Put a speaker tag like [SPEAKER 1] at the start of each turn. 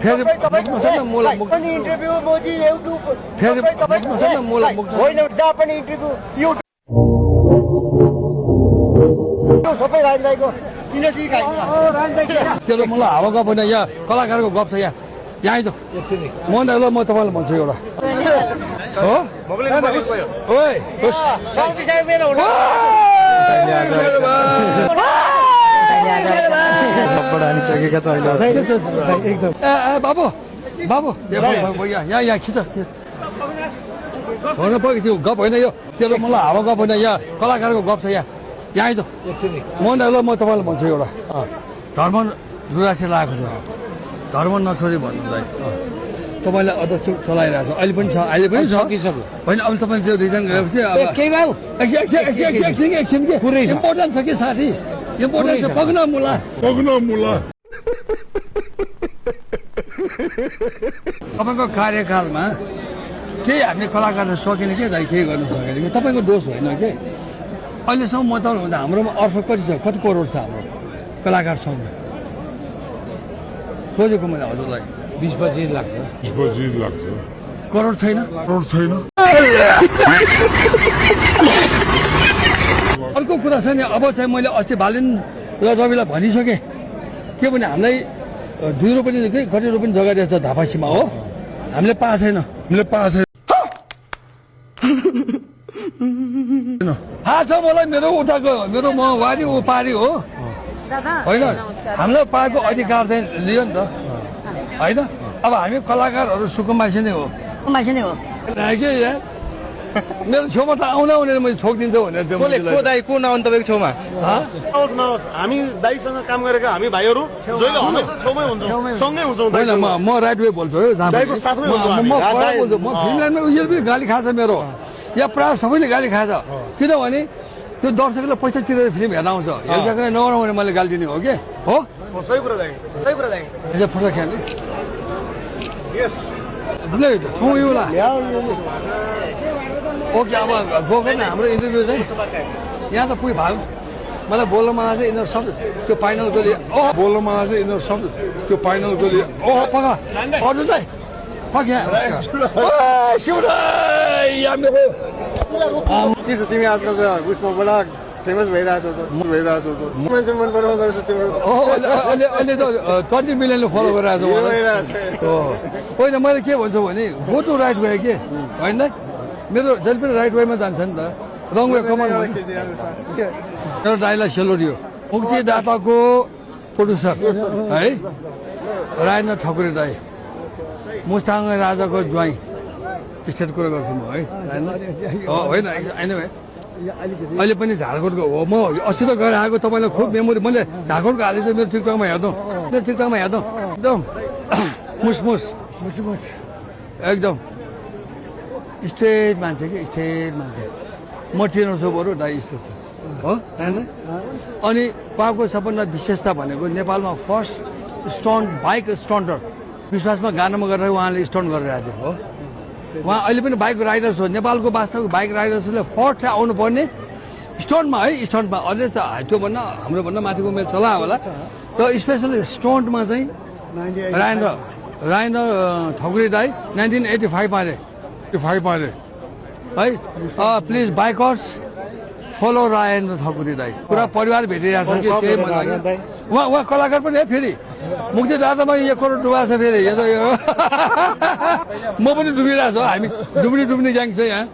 [SPEAKER 1] फेरि
[SPEAKER 2] तपाईँ
[SPEAKER 1] मलाई
[SPEAKER 2] पनि इन्टरभ्यू मोदी युट्युब
[SPEAKER 1] फेरि मलाई
[SPEAKER 2] होइन जहाँ पनि इन्टरभ्यू युट्युब सबै राजनीतिको किनकि
[SPEAKER 1] त्यो मलाई हावा गफ होइन यहाँ कलाकारको गफ छ यहाँ यहाँ आइज म ल म तपाईँलाई भन्छु एउटा हो ओए
[SPEAKER 3] हानिसकेका छ एकदम
[SPEAKER 1] बाबु बाबु यहाँ खिच छोड्नु पऱ्यो त्यो गफ होइन यो त्यो मलाई हावा गफ होइन यहाँ कलाकारको गफ छ यहाँ यहाँ आइज म ल म तपाईँलाई भन्छु एउटा धर्म रुरासी लागेको छ धर्म नछोडी भन्नुलाई तपाईँले अध्यक्ष चलाइरहेको छ अहिले पनि छ होइन अब तपाईँले त्यो रिजन गरेपछि इम्पोर्टेन्ट छ कि साथी इम्पोर्टेन्ट छ पग्न मुला तपाईँको कार्यकालमा केही हामीले कलाकारले सकेन के दाइ केही गर्नु सकेन कि तपाईँको दोष होइन कि अहिलेसम्म मतदान हुँदा हाम्रोमा अर्थ कति छ कति करोड छ हाम्रो कलाकार सङ्घ सोधेको मैले हजुरलाई
[SPEAKER 3] 20-25 लाख छ
[SPEAKER 1] करोड छैन अर्को कुरा छ नि अब चाहिँ मैले अस्ति बालिन र रविलाई भनिसकेँ के भने हामीलाई 2 रुपियाँ कति रुपियाँ जग्गा दिएछ धापासीमा हो हामीले पाएको छैन थाहा छ मलाई मेरो उठाको मेरो म वारी ऊ पारी हो होइन हामीलाई पाएको अधिकार चाहिँ लियो नि त होइन अब हामी कलाकारहरू सुको मान्छे नै हो मेरो छेउमा त आउनै मैले छोकिदिन्छ भनेर
[SPEAKER 3] को नआउनु तपाईँको छेउमा
[SPEAKER 4] हामी दाइसँग काम गरेका हामी भाइहरू जहिले हमेसा छेउमै हुन्छौँ सँगै हुन्छौँ
[SPEAKER 1] होइन म राइट वे बोल्छु है म फिल्म लाइनमा उयो पनि गाली खान्छ मेरो या प्रायः सबैले गाली खान्छ किनभने त्यो दर्शकले पैसा तिरेर फिल्म हेर्न आउँछ हेर्दा नगरौँ भने मैले गाली दिने हो कि हो
[SPEAKER 4] सही कुरा दाइ
[SPEAKER 1] फोटो खेल्ने छौँ यो होला ओके अब गएको नि हाम्रो इन्टरभ्यू चाहिँ यहाँ त पुगि भयो मलाई बोल्न मन लाग्छ यिनीहरू सब त्यो फाइनल गोली ओहो पग अर्जुन चाहिँ
[SPEAKER 3] के छ तिमी आजकल त उसमा बडा फेमस भइरहेछौ मान्छे मन पराउँदो रहेछ तिम्रो
[SPEAKER 1] अहिले त 20 मिलियनले फलो गरिरहेको छ होइन मैले के भन्छु भने गो टु राइट वे के होइन मेरो जहिले पनि राइट वेमा जान्छ नि त रङ वे कमान मेरो दाइलाई सेलुटी हो मुक्तिदाताको प्रोड्युसर है राजेन्द्र ठकुरी दाई मुस्ताङ राजाको ज्वाइँ स्टेट कुरा गर्छु म है होइन होइन अहिले पनि झारखण्डको हो म अस्ति त गएर आएको तपाईँलाई खुब मेमोरी मैले झारखण्डको हालेको मेरो टिकटकमा हेर्नु एकदम मुसमुस एकदम स्ट्रेट मान्छे म ट्रेनर छु बरु दाइ यस्तो छ हो होइन अनि उहाँको सबभन्दा विशेषता भनेको नेपालमा फर्स्ट बाइक स्टन्टर विश्वासमा गानामा गरेर उहाँले स्टन्ट गरिरहेको थियो हो उहाँ अहिले पनि बाइक राइडर्स हो नेपालको वास्तविक बाइक राइडर्सले फर्स्ट आउनुपर्ने स्टन्टमा अझै त त्योभन्दा हाम्रोभन्दा माथिको उमेर चला होला र स्पेसली स्टन्टमा चाहिँ राजेन्द्र ठकुरी दाई 1985 मा अरे है please bikers follow Rajendra Thakuri दाई पुरा परिवार भेटिरहेको छ कि केही मजा उहाँ कलाकार पनि है फेरि मुक्तिदातामा 1 करोड डुबाएको छ फेरि यो म पनि डुबिरहेको छु हामी डुब्ने ग्याङ छ यहाँ